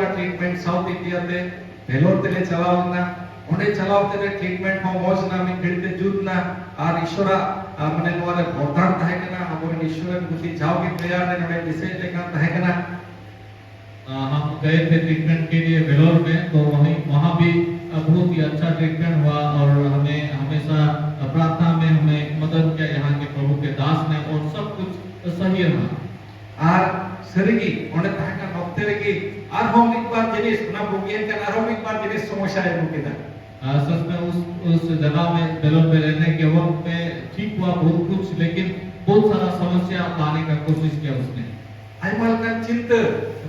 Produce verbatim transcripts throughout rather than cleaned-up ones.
Treatment South India ᱛᱮ ᱵᱷᱮᱞᱳᱨ ᱛᱮᱞᱮ ᱪᱟᱞᱟᱣ ᱞᱮᱱᱟ᱾ ᱚᱸᱰᱮ ᱪᱟᱞᱟᱣ ᱠᱟᱛᱮ ᱴᱨᱤᱴᱢᱮᱱᱴ ᱦᱚᱸ ᱢᱚᱡᱽ ᱮᱱᱟ, ᱢᱤᱫ ᱜᱷᱟᱹᱲᱤᱡ ᱛᱮ ᱡᱩᱛ ᱮᱱᱟ᱾ ᱟᱨ ᱤᱥᱚᱨᱟᱜ, ᱟᱨ ᱢᱟᱱᱮ ᱱᱚᱣᱟ ᱨᱮ ᱵᱚᱨᱫᱟᱱ ᱛᱟᱦᱮᱸ ᱠᱟᱱᱟ, ᱟᱵᱚᱨᱮᱱ ᱤᱥᱚᱨ ᱨᱮᱱ ᱜᱩᱛᱤ ᱡᱟᱣᱜᱮ ᱯᱨᱮᱭᱟᱨ ᱨᱮ ᱱᱚᱰᱮ ᱫᱤᱥᱟᱹᱭᱮᱫ ᱞᱮ ᱠᱟᱱ ᱛᱟᱦᱮᱸ ᱠᱟᱱᱟ᱾ अ, हम गए थे ट्रीटमेंट के लिए वेलोर में, तो वहीं, वहाँ भी, अ, बहुत ही अच्छा ट्रीटमेंट हुआ और हमें हमेशा, अ, प्रार्थना में हमें मदद किया यहाँ के प्रभु के दास ने, और सब कुछ सही रहा। ᱟᱨ ᱥᱟᱹᱨᱤᱜᱮ ᱚᱸᱰᱮ ᱛᱟᱦᱮᱸ ᱠᱟᱱ ᱚᱠᱛᱮ ᱨᱮᱜᱮ ᱟᱨᱦᱚᱸ ᱢᱤᱫ ᱵᱟᱨ ᱡᱤᱱᱤᱥ, ᱚᱱᱟ ᱵᱩᱜᱤᱭᱮᱱ ᱠᱟᱱ ᱟᱨᱦᱚᱸ ᱢᱤᱫ ᱵᱟᱨ ᱡᱤᱱᱤᱥ ᱥᱚᱢᱚᱥᱥᱟ ᱟᱹᱜᱩ ᱠᱮᱫᱟ᱾ अ, सच में उस, उस जगह में वेलोर में रहने के वक्त में ठीक हुआ, बहुत कुछ, लेकिन बहुत सारा समस्या लाने का कोशिश किया उसने। ᱟᱭᱢᱟ ᱞᱮᱠᱟᱱ ᱪᱤᱱᱛᱟᱹ,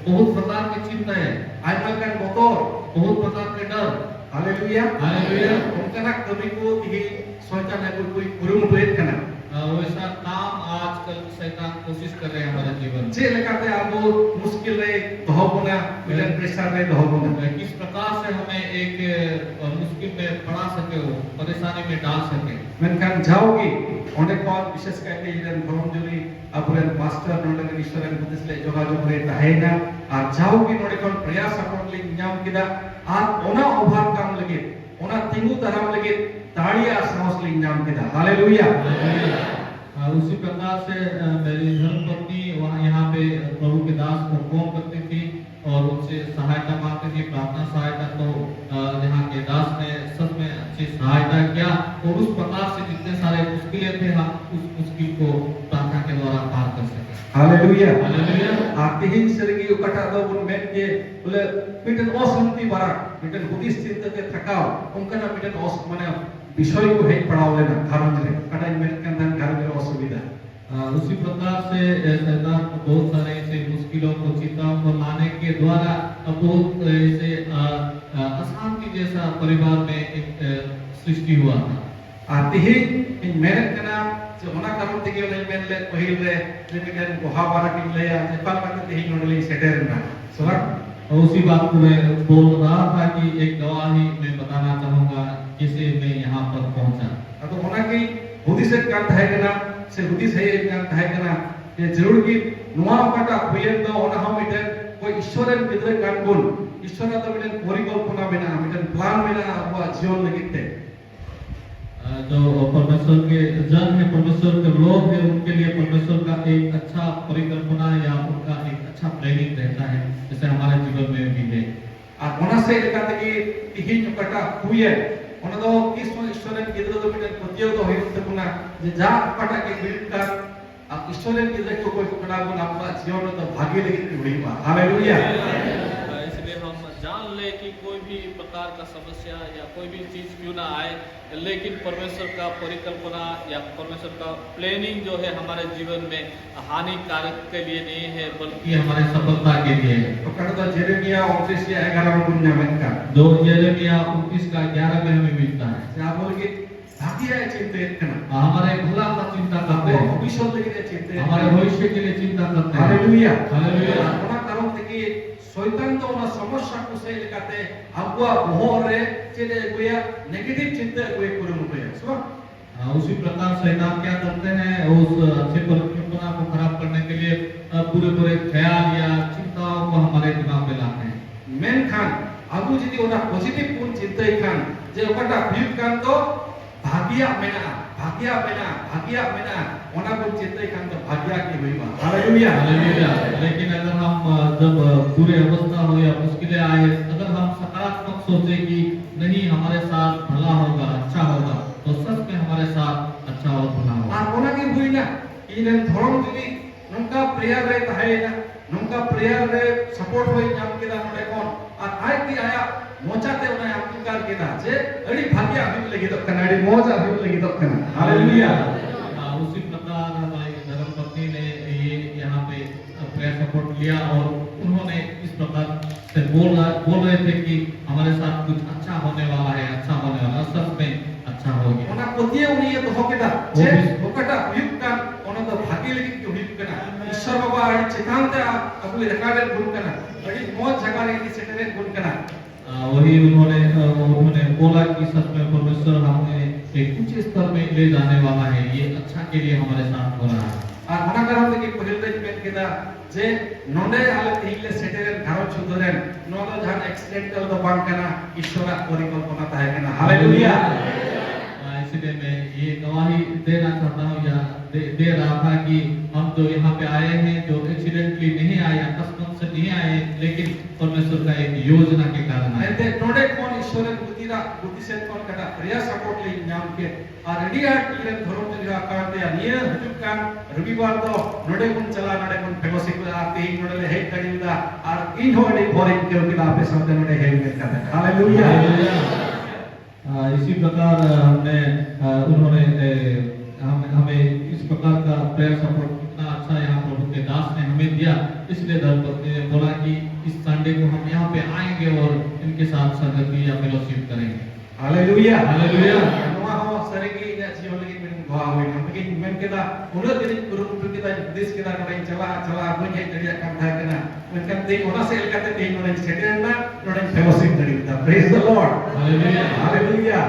बहुत प्रकार की चिंताएं, ᱟᱭᱢᱟ ᱞᱮᱠᱟᱱ ᱵᱚᱛᱚᱨ, बहुत प्रकार के डर। ᱦᱟᱞᱮᱞᱩᱭᱟ। हालेलुया। ᱚᱱᱠᱟᱱᱟᱜ ᱠᱟᱹᱢᱤ ᱠᱚ ᱛᱮᱦᱮᱧ ᱥᱚᱭᱛᱟᱱ ᱟᱹᱜᱩ ᱠᱚᱭ ᱠᱩᱨᱩᱢᱩᱴᱩᱭᱮᱫ ᱠᱟᱱᱟ᱾ ᱟᱨ ᱚᱭᱥᱟ ᱠᱟᱢ ᱟᱡᱠᱟᱞ ᱥᱚᱭᱛᱟᱱ ᱠᱳᱥᱤᱥ ᱠᱟᱨ ᱨᱮ ᱦᱟᱢᱟᱨᱟ ᱡᱤᱵᱚᱱ᱾ ᱪᱮᱫ ᱞᱮᱠᱟᱛᱮ ᱟᱵᱚ ᱢᱩᱥᱠᱤᱞ ᱨᱮ ᱫᱚᱦᱚ ᱵᱚᱱᱟ, ᱢᱤᱫᱴᱮᱱ ᱯᱨᱮᱥᱟᱨ ᱨᱮ ᱫᱚᱦᱚ ᱵᱚᱱᱟ᱾ किस प्रकार से हमें एक, अ, मुश्किल में पड़ा सके, वो परेशानी में डाल सके। ᱢᱮᱱᱠᱷᱟᱱ ᱡᱟᱣᱜᱮ ᱚᱸᱰᱮ ᱠᱷᱚᱱ, ᱵᱤᱥᱮᱥ ᱠᱟᱭᱛᱮ ᱤᱧ ᱨᱮᱱ ᱫᱷᱚᱨᱚᱢ ᱡᱩᱨᱤ, ᱟᱵᱚᱨᱮᱱ ᱯᱟᱥᱴᱚᱨ, ᱱᱚᱰᱮ ᱨᱮᱱ ᱤᱥᱚᱨ ᱨᱮᱱ ᱦᱩᱫᱤᱥ ᱞᱮ ᱡᱳᱜᱟᱡᱳᱜ ᱨᱮ ᱛᱟᱦᱮᱸᱭᱮᱱᱟ᱾ ᱟᱨ ᱡᱟᱣᱜᱮ ᱱᱚᱰᱮ ᱠᱷᱚᱱ ᱯᱨᱮᱭᱟᱨ ᱥᱟᱯᱳᱨᱴ ᱞᱤᱧ ᱧᱟᱢ ᱠᱮᱫᱟ᱾ ᱟᱨ ᱚᱱᱟ ᱳᱵᱷᱟᱨᱠᱟᱢ ᱞᱟᱹᱜᱤᱫ, ᱚᱱᱟ ᱛᱤᱸᱜᱩ ᱫᱟᱨᱟᱢ ᱞᱟᱹᱜᱤᱫ ᱫᱟᱲᱮ ᱟᱨ ᱥᱟᱦᱚᱥ ᱞᱤᱧ ᱧᱟᱢ ᱠᱮᱫᱟ᱾ ᱦᱟᱞᱮᱞᱩᱭᱟ᱾ हाँ, उसी प्रकार से, अ, मेरी धर्मपत्नी वहाँ, यहाँ पे, अ, प्रभु के दास को फोन करती थी और उनसे सहायता मांगती थी, प्रार्थना सहायता। तो, अ, यहाँ के दास ने सच में अच्छी सहायता किया और उस प्रकार से जितने सारे मुश्किलें थे, हम उस मुश्किल को प्रार्थना के द्वारा पार कर सके। ᱦᱟᱞᱮᱞᱩᱭᱟ᱾ ᱦᱟᱞᱮᱞᱩᱭᱟ᱾ ᱟᱨ ᱛᱮᱦᱮᱧ ᱥᱟᱹᱨᱤᱜᱮ ᱚᱠᱟᱴᱟᱜ ᱫᱚ ᱵᱚᱱ ᱢᱮᱱ ᱡᱮ ᱵᱚᱞᱮ ᱢᱤᱫᱴᱮᱱ ᱚᱥᱟᱱᱛᱤ ᱵᱟᱨᱟᱠ, ᱢᱤᱫᱴᱮᱱ ᱦᱩᱫᱤᱥ ᱪᱤᱱᱛᱟᱹ ᱛᱮ ᱛᱷᱟᱠᱟᱣ, ᱚᱱᱠᱟᱱᱟᱜ ᱢᱤᱫᱴᱮᱱ ᱚᱥ-, ᱢᱟᱱᱮ ᱵᱤᱥᱚᱭ ᱠᱚ ᱦᱮᱡ ᱯᱟᱲᱟᱣ ᱞᱮᱱᱟ ᱜᱷᱟᱨᱚᱸᱡᱽ ᱨᱮ, ᱚᱠᱟᱴᱟᱜ ᱤᱧ ᱢᱮᱱᱮᱫ ᱠᱟᱱ ᱛᱟᱦᱮᱸᱱ ᱜᱷᱟᱨᱚᱸᱡᱽ ᱨᱮ ᱚᱥᱩᱵᱤᱫᱷᱟ᱾ अ, उसी प्रकार से, अ, शैतान को बहुत सारे ऐसे मुश्किलों को, चिंताओं को लाने के द्वारा, अ, बहुत ऐसे, अ, अ, अशांति जैसा परिवार में एक, अ, सृष्टि हुआ था। ᱟᱨ ᱛᱮᱦᱮᱧ ᱤᱧ ᱢᱮᱱᱮᱫ ᱠᱟᱱᱟ ᱡᱮ ᱚᱱᱟ ᱠᱟᱨᱚᱱ ᱛᱮᱜᱮ ᱚᱱᱮᱧ ᱢᱮᱱ ᱞᱮᱫ ᱯᱟᱹᱦᱤᱞ ᱨᱮ ᱡᱮ ᱢᱤᱫᱴᱮᱱ ᱜᱚᱦᱟ ᱵᱟᱨᱟᱠ ᱤᱧ ᱞᱟᱹᱭᱟ ᱡᱮ ᱚᱠᱟ ᱞᱮᱠᱟᱛᱮ ᱛᱮᱦᱮᱧ ᱱᱚᱰᱮ ᱞᱤᱧ ᱥᱮᱴᱮᱨ ᱮᱱᱟ, ᱥᱮ ᱵᱟᱝ? और उसी बात को मैं बोल रहा था कि एक गवाही मैं बताना चाहूँगा, कैसे मैं यहाँ पर पहुँचा। ᱟᱫᱚ ᱚᱱᱟᱜᱮ ᱦᱩᱫᱤᱥᱮᱫ ᱠᱟᱱ ᱛᱟᱦᱮᱸ ᱠᱟᱱᱟ, ᱥᱮ ᱦᱩᱫᱤᱥ ᱦᱮᱡ ᱟᱹᱧ ᱠᱟᱱ ᱛᱟᱦᱮᱸ ᱠᱟᱱᱟ ᱡᱮ ᱡᱟᱹᱨᱩᱲ ᱜᱮ ᱱᱚᱣᱟ ᱚᱠᱟᱴᱟᱜ ᱦᱩᱭᱮᱱ ᱫᱚ, ᱚᱱᱟ ᱦᱚᱸ ᱢᱤᱫᱴᱮᱱ ᱚᱠᱚᱭ ᱤᱥᱥᱚᱨ ᱨᱮᱱ ᱜᱤᱫᱽᱨᱟᱹ ᱠᱟᱱ ᱵᱚᱱ, ᱤᱥᱥᱚᱨᱟᱜ ᱫᱚ ᱢᱤᱫᱴᱮᱱ ᱯᱚᱨᱤᱠᱚᱞᱯᱚᱱᱟ ᱢᱮᱱᱟᱜᱼᱟ, ᱢᱤᱫᱴᱮᱱ ᱯᱞᱟᱱ ᱢᱮᱱᱟᱜᱼᱟ ᱟᱵᱚᱣᱟᱜ ᱡᱤᱭᱚᱱ ᱞᱟᱹᱜᱤᱫ ᱛᱮ᱾ अ, जो परमेश्वर के जन है, परमेश्वर के लोग हैं, उनके लिए परमेश्वर का एक अच्छा परिकल्पना या उनका एक अच्छा प्लानिंग रहता है, जैसे हमारे जीवन में भी है। ᱟᱨ ᱚᱱᱟ ᱥᱮᱫ ᱞᱮᱠᱟ ᱛᱮᱜᱮ ᱛᱤᱦᱤᱧ ᱚᱠᱟᱴᱟᱜ ᱦᱩᱭᱮᱱ, ᱚᱱᱟ ᱫᱚ ᱛᱤᱥ ᱦᱚᱸ ᱤᱥᱥᱚᱨ ᱨᱮᱱ ᱜᱤᱫᱽᱨᱟᱹ ᱫᱚ ᱢᱤᱫᱴᱮᱱ ᱯᱟᱹᱛᱭᱟᱹᱣ ᱫᱚ ᱦᱩᱭᱩᱜ ᱛᱟᱵᱚᱱᱟ ᱡᱮ ᱡᱟ ᱚᱠᱟᱴᱟᱜ ᱜᱮ ᱦᱩᱭᱩᱜ ᱠᱟᱱ, ᱟᱨ ᱤᱥᱥᱚᱨ ᱨᱮᱱ ᱜᱤᱫᱽᱨᱟᱹ ᱠᱚ ᱚᱠᱚᱭ ᱠᱚ ᱠᱟᱱᱟ ᱵᱚᱱ, ᱟᱵᱚᱣᱟᱜ ᱡᱤᱭᱚᱱ ᱨᱮᱫᱚ ᱵᱷᱟᱜᱮ ᱞᱟᱹᱜᱤᱫ ᱜᱮ ᱦᱩᱭᱩᱜᱼᱟ᱾ ᱦᱟᱞᱮᱞᱩᱭᱟ। इसलिए हम जान ले कि कोई भी प्रकार का समस्या या कोई भी चीज क्यों ना आए, लेकिन परमेश्वर का परिकल्पना या परमेश्वर का प्लानिंग जो है हमारे जीवन में हानिकारक के लिए नहीं है, बल्कि हमारे सफलता के लिए है। ᱚᱠᱟ ᱫᱚ ᱡᱮᱨᱮᱢᱤᱭᱟ ᱩᱱᱛᱨᱤᱥ ᱨᱮᱭᱟᱜ ᱮᱜᱟᱨᱚ ᱨᱮᱵᱚᱱ ᱧᱟᱢᱮᱫ ᱠᱟᱱ। जो यिर्मयाह उनतीस का ग्यारह में हमें मिलता है। ᱡᱮ ᱟᱵᱚ ᱞᱟᱹᱜᱤᱫ ᱵᱷᱟᱹᱜᱤᱭᱟᱜ ᱮ ᱪᱤᱱᱛᱟᱹᱭᱮᱫ ᱠᱟᱱᱟ। हमारे भला का चिंता करते ᱟᱵᱚᱣᱟᱜ हैं। ᱵᱷᱚᱵᱤᱥᱥᱚᱛ ᱞᱟᱹᱜᱤᱫ ᱮ ᱪᱤᱱᱛᱟᱹᱭᱮᱫ ᱦᱟᱢᱟᱨᱮ ᱠᱟᱱᱟ। ᱵᱷᱚᱵᱤᱥᱥᱚᱛ ᱞᱟᱹᱜᱤᱫ ᱪᱤᱱᱛᱟ ᱠᱟᱨᱛᱮ ᱦᱟᱭ। ᱦᱟᱞᱮᱞᱩᱭᱟ। ᱦᱟᱞᱮᱞᱩᱭᱟ। ᱚᱱᱟ ᱠᱟᱨᱚᱱ ᱛᱮᱜᱮ ᱥᱚᱭᱛᱟᱱ ᱫᱚ ᱚᱱᱟ ᱥᱚᱢᱚᱥᱥᱟ ᱠᱚ ᱥᱮᱫ ᱞᱮᱠᱟᱛᱮ ᱟᱵᱚᱣᱟᱜ ᱵᱚᱦᱚᱜ ᱨᱮ ᱪᱮᱫ ᱮ ᱟᱹᱜᱩᱭᱟ? ᱱᱮᱜᱮᱴᱤᱵᱷ ᱪᱤᱱᱛᱟᱹ ᱟᱹᱜᱩᱭ ᱠᱩᱨᱩᱢᱩᱴᱩᱭᱟ, ᱥᱮ ᱵᱟᱝ? हाँ, उसी प्रकार शैतान क्या करते हैं, उस अच्छे परिकल्पना को खराब करने के लिए, अ, बुरे बुरे ख्याल या चिंताओं को हमारे दिमाग में लाते हैं। ᱢᱮᱱᱠᱷᱟᱱ ᱟᱵᱚ ᱡᱩᱫᱤ ᱚᱱᱟ ᱯᱚᱡᱤᱴᱤᱵᱷ ᱵᱚᱱ ᱪᱤᱱᱛᱟᱹᱭ ᱠᱷᱟᱱ ᱡᱮ ᱚᱠᱟᱴᱟᱜ ᱦᱩᱭᱩᱜ ᱠᱟᱱ ᱫᱚ ᱵᱷᱟᱹᱜᱤᱭᱟᱜ ᱢᱮᱱᱟᱜᱼᱟ, ᱵᱷᱟᱹᱜᱤᱭᱟᱜ ᱢᱮᱱᱟᱜᱼᱟ, ᱵᱷᱟᱹᱜᱤᱭᱟᱜ ᱢᱮᱱᱟᱜᱼᱟ, ᱚᱱᱟ ᱵᱚᱱ ᱪᱤᱱᱛᱟᱹᱭ ᱠᱷᱟᱱ ᱫᱚ ᱵᱷᱟᱹᱜᱤᱭᱟᱜ ᱜᱮ ᱦᱩᱭᱩᱜᱼᱟ᱾ ᱦᱟᱞᱮᱞᱩᱭᱟ᱾ हालेलुया। लेकिन अगर हम, अ, जब, अ, बुरे अवस्था हो या मुश्किलें आए, अगर हम सकारात्मक सोचें कि नहीं, हमारे साथ भला होगा, अच्छा होगा, तो सच में हमारे साथ अच्छा और भला होगा। ᱟᱨ ᱚᱱᱟ ᱜᱮ ᱦᱩᱭᱱᱟ, ᱤᱧ ᱨᱮᱱ ᱫᱷᱚᱨᱚᱢ ᱡᱩᱫᱤ ᱱᱚᱝᱠᱟ ᱯᱨᱮᱭᱟᱨ ᱨᱮ ᱛᱟᱦᱮᱸᱭᱮᱱᱟ, ᱱᱚᱝᱠᱟ ᱯᱨᱮᱭᱟᱨ ᱨᱮ ᱥᱟᱯᱳᱨᱴ ᱦᱚᱸᱭ ᱧᱟᱢ ᱠᱮᱫᱟ ᱱᱚᱰᱮ ᱠᱷᱚᱱ, ᱟᱨ ᱟᱡ ᱜᱮ ᱟᱭᱟᱜ ᱢᱚᱪᱟᱛᱮ ᱚᱱᱟᱭ ᱟᱝᱜᱤᱠᱟᱨ ᱠᱮᱫᱟ ᱡᱮ ᱟᱹᱰᱤ ᱵᱷᱟᱹᱜᱤᱭᱟᱜ ᱦᱩᱭᱩᱜ ᱞᱟᱹᱜᱤᱫᱚᱜ ᱠᱟᱱᱟ, ᱟᱹᱰᱤ ᱢᱚᱡᱟᱜ ᱦᱩᱭᱩᱜ ᱞᱟᱹᱜᱤᱫᱚᱜ ᱠᱟᱱᱟ᱾ ᱦᱟᱞᱮᱞᱩᱭᱟ। हाँ, उसी प्रकार हमारी धर्म पत्नी ने ये यहाँ पे प्रेयर सपोर्ट लिया और उन्होंने इस प्रकार से बोल रहा, बोल रहे थे कि हमारे साथ कुछ अच्छा होने वाला है, अच्छा होने वाला है, और सच में अच्छा हो गया। ᱚᱱᱟ ᱯᱟᱹᱛᱭᱟᱹᱣ ᱩᱱᱤᱭ ᱫᱚᱦᱚ ᱠᱮᱫᱟ ᱡᱮ ᱚᱵᱚᱥᱥᱳᱭ᱾ ᱚᱠᱟᱴᱟᱜ ᱦᱩᱭᱩᱜ ᱠᱟᱱ, ᱚᱱᱟ ᱫᱚ ᱵᱷᱟᱜᱮ ᱞᱟᱹᱜᱤᱫ ᱜᱮ ᱦᱩᱭᱩᱜ ᱠᱟᱱᱟ᱾ ᱤᱥᱥᱚᱨ ᱵᱟᱵᱟ ᱟᱹᱰᱤ ᱪᱮᱛᱟᱱ ᱛᱮ ᱟᱵᱚᱭ ᱨᱟᱠᱟᱵᱮᱫ ᱵᱚᱱ ᱠᱟᱱᱟ, ᱟᱹᱰᱤ ᱢᱚᱡᱽ ᱡᱟᱭᱜᱟ ᱨᱮ ᱤᱫᱤ ᱥᱮᱴᱮᱨᱮᱫ ᱵᱚᱱ ᱠᱟᱱᱟ᱾ ᱟᱨ ᱚᱦᱤ ᱩᱱᱦᱚᱸᱱᱮ, ᱟᱨ ᱩᱱᱦᱚᱸᱱᱮ ᱵᱚᱞᱟ ᱠᱤ ᱥᱟᱪ ᱢᱮ ᱯᱚᱨᱢᱮᱥᱣᱚᱨ ᱦᱟᱢᱮ ᱮᱠ ᱩᱪᱮ ᱥᱛᱚᱨ ᱢᱮ ᱞᱮ ᱡᱟᱱᱮ ᱣᱟᱞᱟ ᱦᱮ, ᱭᱮ ᱟᱪᱪᱷᱟ ᱠᱮ ᱞᱤᱭᱮ ᱦᱟᱢᱟᱨᱮ ᱥᱟᱛᱷ ᱦᱳ ᱨᱟᱦᱟ ᱦᱮ᱾ ᱟᱨ ᱚᱱᱟ ᱠᱟᱨᱚᱱ ᱛᱮᱜᱮ ᱯᱟᱹᱦᱤᱞ ᱫᱚᱧ ᱢᱮᱱ ᱠᱮᱫᱟ ᱡᱮ ᱱᱚᱰᱮ ᱟᱞᱮ ᱛᱮᱦᱮᱧ ᱞᱮ ᱥᱮᱴᱮᱨᱮᱱ ᱜᱷᱟᱨᱚᱸᱡᱽ ᱥᱩᱫᱷᱟᱹᱨᱮᱱ, ᱱᱚᱣᱟ ᱫᱚ ᱡᱟᱦᱟᱱ accidental ᱫᱚ ᱵᱟᱝ ᱠᱟᱱᱟ, ᱤᱥᱚᱨᱟᱜ ᱯᱚᱨᱤᱠᱚᱞᱯᱚᱱᱟ ᱛᱟᱦᱮᱸ ᱠᱟᱱᱟ᱾ ᱦᱟᱞᱮᱞᱩᱭᱟ। हाँ, इसलिए मैं ये गवाही देना चाहता हूँ या दे, दे रहा था कि हम जो यहाँ पे आए हैं, जो एक्सीडेंटली नहीं आए, अकस्मात से नहीं आए, लेकिन परमेश्वर का एक योजना के कारण आए। ᱮᱱᱛᱮ ᱱᱚᱰᱮ ᱠᱷᱚᱱ ᱤᱥᱚᱨᱮᱱ ᱜᱩᱛᱤᱨᱟ ᱜᱩᱛᱤ ᱥᱮᱫ ᱠᱷᱚᱱ ᱠᱟᱴᱟ ᱯᱨᱮᱭᱟᱨ ᱥᱟᱯᱳᱨᱴ ᱞᱤᱧ ᱧᱟᱢ ᱠᱮᱫ, ᱟᱨ ᱟᱹᱰᱤ ᱟᱸᱴ ᱤᱧᱨᱮᱱ ᱫᱷᱚᱨᱚᱢ ᱡᱩᱨᱤ ᱟᱠᱟᱱ ᱛᱮᱭᱟ ᱱᱤᱭᱟᱹ ᱦᱤᱡᱩᱜ ᱠᱟᱱ ᱨᱚᱵᱤᱵᱟᱨ ᱫᱚ ᱱᱚᱰᱮ ᱵᱚᱱ ᱪᱟᱞᱟᱜᱼᱟ, ᱱᱚᱰᱮ ᱵᱚᱱ ᱯᱷᱮᱞᱳᱥᱤᱯ ᱞᱟᱜᱼᱟ᱾ ᱛᱮᱦᱮᱧ ᱱᱚᱰᱮ ᱞᱮ ᱦᱮᱡ ᱫᱟᱲᱮᱭᱟᱫᱟ, ᱟᱨ ᱤᱧ ᱦᱚᱸ ᱟᱹᱰᱤ ᱵᱷᱚᱨᱤᱧ ᱟᱹᱭᱠᱟᱹᱣ ᱠᱮᱫᱟ ᱟᱯᱮ ᱥᱟᱶᱛᱮ ᱱᱚᱰᱮ ᱦᱮᱡ ᱞᱮᱱ ᱠᱟᱛᱮ᱾ ᱦᱟᱞᱮᱞᱩᱭᱟ। हाँ, इसी प्रकार अ, हमने अ, उन्होंने अ, हम, हमें इस प्रकार का प्रेयर सपोर्ट इतना अच्छा यहाँ प्रभु के दास ने हमें दिया, इसलिए धर्मपत्नी ने बोला कि इस संडे को हम यहाँ पे आएंगे और इनके साथ संगति या फेलोशिप करेंगे। ᱦᱟᱞᱮᱞᱩᱭᱟ। ᱦᱟᱞᱮᱞᱩᱭᱟ᱾ ᱱᱚᱣᱟ ᱦᱚᱸ ᱥᱟᱹᱨᱤᱜᱮ ᱤᱧᱟᱹᱜ ᱡᱤᱭᱚᱱ ᱞᱟᱹᱜᱤᱫ ᱢᱤᱫᱴᱮᱱ ᱜᱚᱣᱟ ᱦᱩᱭᱱᱟ᱾ ᱚᱱᱟᱜᱤᱧ ᱢᱮᱱ ᱠᱮᱫᱟ, ᱩᱱᱟᱹᱜ ᱫᱤᱱᱤᱧ ᱠᱩᱨᱩᱢᱩᱴᱩ ᱠᱮᱫᱟ, ᱦᱩᱫᱤᱥ ᱠᱮᱫᱟ ᱱᱚᱰᱮᱧ ᱪᱟᱞᱟᱜᱼᱟ, ᱪᱟᱞᱟᱜᱼᱟ, ᱵᱟᱹᱧ ᱦᱮᱡ ᱫᱟᱲᱮᱭᱟᱜ ᱠᱟᱱ ᱛᱟᱦᱮᱸ ᱠᱟᱱᱟ᱾ ᱢᱮᱱᱠᱷᱟᱱ ᱛᱮᱦᱮᱧ ᱚᱱᱟ ᱥᱮᱫ ᱞᱮᱠᱟᱛᱮ ᱛᱮᱦᱮᱧ ᱱᱚᱰᱮᱧ ᱥᱮᱴᱮᱨ ᱮᱱᱟ, ᱱᱚᱰᱮᱧ ᱯᱷᱮᱞᱳᱥᱤᱯ ᱫᱟᱲᱮᱭᱟᱫᱟ᱾ Praise the Lord᱾ ᱦᱟᱞᱮᱞᱩᱭᱟ᱾ ᱦᱟᱞᱮᱞᱩᱭᱟ᱾